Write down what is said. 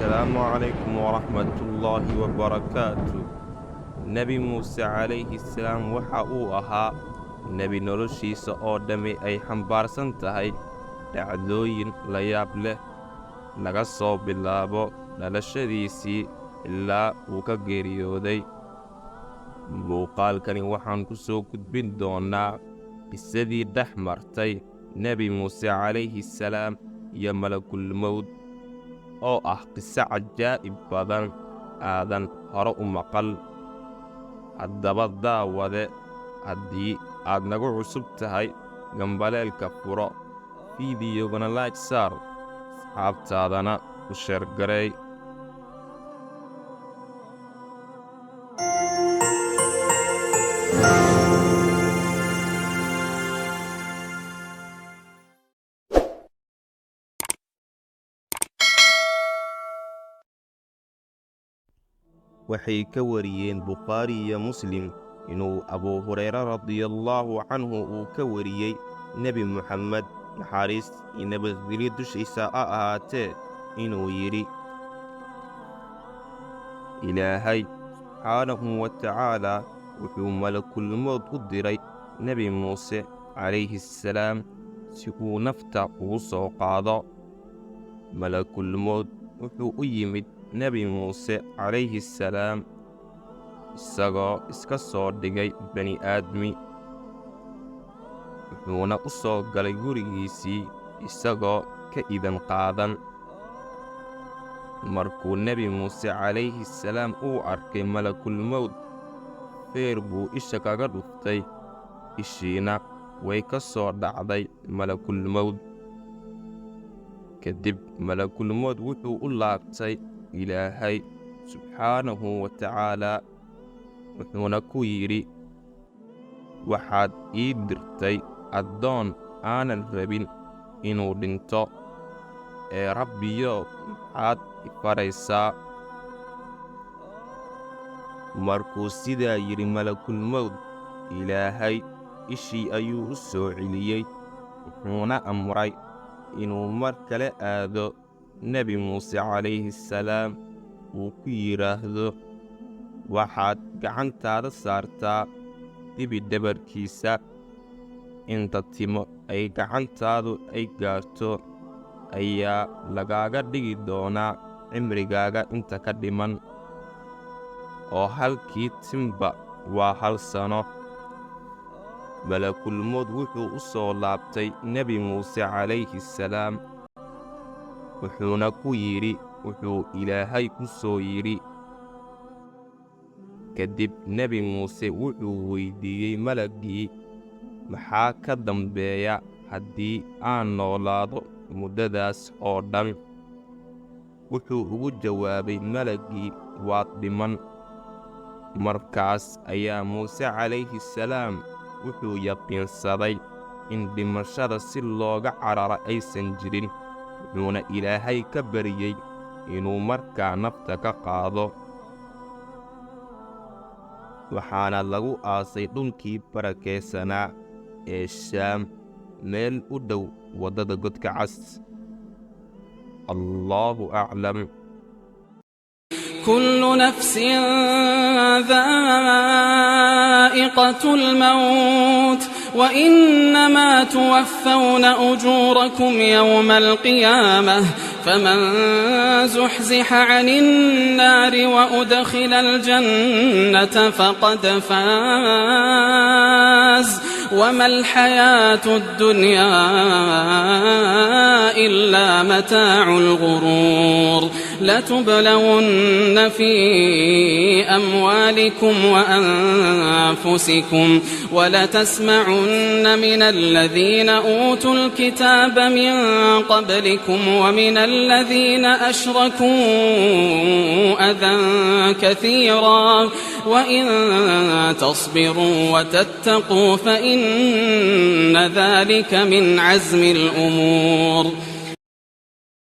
Assalaamu calaykum waraxmatullaahi wabarakaatu. Nebi Muuse calayhi salaam waxa uu ahaa nebi noloshiisa oo dhammi ay xambaarsan tahay dhacdooyin la yaab leh, laga soo bilaabo dhalashadiisii ilaa uu ka geeriyooday. Muuqaalkani waxaan ku soo gudbin doonnaa qisadii dhex martay Nebi Muuse calayhi salaam iyo Malakulmowd, oo ah qiso cajaa'ib badan aadan hore u maqal. Haddaba daawade, haddii aad nagu cusub tahay, gambaleelka furo, fiidiyogana like saar, asxaabtaadana u share gareey. Waxay ka wariyeen Bukhaari iyo Muslim inuu Abuu Hureyre radiallaahu canhu uu ka wariyey Nebi Muxamed, naxariis iyo nabadgelyo dushiisa ha ahaatee, inuu yidhi: Ilaahay subxaanahu wa tacaalaa wuxuu malakulmowd u diray Nebi Muuse calayhi salaam si uu nafta ugu soo qaado. Malakulmowd wuxuu u yimid Nebi Muuse calayhi salaam isagoo iska soo dhigay bani'aadmi, wuxuuna u soo galay gurigiisii isagoo ka idan qaadan. Markuu Nebi Muuse calayhi salaam uu arkay malakulmowd, feer buu isha kaga dhuftay, ishiina way ka soo dhacday malakulmowd. Kadib malakulmowd wuxuu u laabtay Ilaahay subxaanahu wa tacaalaa, wuxuuna ku yidhi: Waxaad ii dirtay addoon aanan rabin inuu dhinto, ee Rabbiyow, maxaad i faraysaa? Markuu sidaa yidhi malakulmowd, Ilaahay ishii ayuu u soo celiyey, wuxuuna amray inuu mar kale aado Nebi Muuse calayhi salaam, uu ku yidhaahdo: Waxaad gacantaada saartaa dibi dhabarkiisa, inta timo ay gacantaadu ay gaarto ayaa lagaaga dhigi doonaa cimrigaaga inta ka dhiman, oo halkii tinba waa 1 sano. Malakulmowd wuxuu u soo laabtay Nebi Muuse calayhi salaam, wuxuuna ku yidhi wuxuu Ilaahay ku soo yidhi. Kadib Nebi Muuse wuxuu weydiiyey malaggii: Maxaa ka dambeeya haddii aan noolaado muddadaas oo dhan? Wuxuu ugu jawaabay malaggii: Waad dhiman. Markaas ayaa Muuse calayhi salaam wuxuu yaqiinsaday in dhimashada si looga cararo aysan jirin, wuxuuna Ilaahay ka baryey inuu markaa nafta ka qaado. Waxaana lagu aasay dhulkii barakaysanaa ee Shaam, meel u dhow waddada Godka Cas. Allaahu aclam. كل نفس ذائقة الموت وإنما توفون أجوركم يوم القيامة فمن زحزح عن النار وأدخل الجنة فقد فاز وما الحياة الدنيا إلا متاع الغرور. لتبلون في أموالكم وأنفسكم ولتسمعن من الذين أوتوا الكتاب من قبلكم ومن الذين أشركوا أذى كثيرا وإن تصبروا وتتقوا فإن ذلك من عزم الأمور.